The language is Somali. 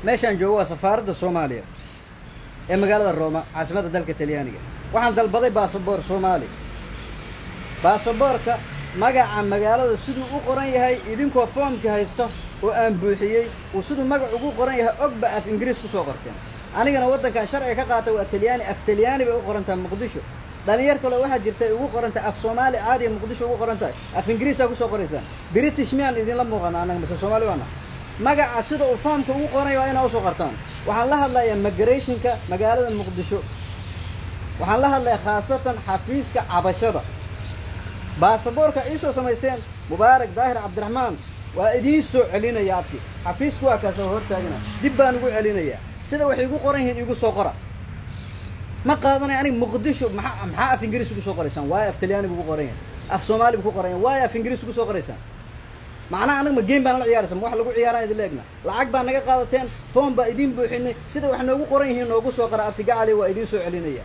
Meeshaan joogo waa safaaradda Soomaaliya ee magaalada Rooma, caasimadda dalka Talyaaniga. Waxaan dalbaday baasaboor Soomaali. Baasaboorka magaca magaalada siduu u qoran yahay, idinkoo foomkii haysta oo aan buuxiyey uu siduu magac ugu qoran yahay ogba, af Ingiriis ku soo qorteen. Anigana waddankan sharciga ka qaata waa Talyaani, af Talyaani bay u qoran tahay Muqdisho. Dhalinyar kaloo waxaa jirta ugu qoran tahay af Soomaali caadiya Muqdisho ugu qoran tahay, af Ingiriisaa kusoo qoraysaan. British miyaan idinla muuqana annaga mise Soomaali waana? Magaca sida uu foomka ugu qoranaya waa inaa usoo qortaan. Waxaan la hadlayaa migrationka magaalada Muqdisho. Waxaan la hadlayaa khaasatan xafiiska cabashada. Baasaboorka iisoo samayseen, Mubaarak Daahir Cabdiraxmaan, waa idiin soo celinaya. Abti, xafiiska waa kaasoo hortaagana, dib baan ugu celinayaa. Sida waxay igu qoran yihiin igu soo qora. Ma qaadanaya aniga Muqdisho. Maxaa af Ingiriis ugu soo qoraysaan? Waayo af Talyaani buu ku qoran yahay, af Soomaali buu ku qoran yahay. Waayo af Ingiriis ugu soo qoraysaan? Macnaha anaga ma game baan la ciyaaraysa? Ma wax lagu ciyaaraan idin leegna? Lacag baa naga qaadateen, foom baa idiin buuxinay. Sida wax noogu qoran yihiin noogu soo qora. Abti gacali, waa idiin soo celinaya.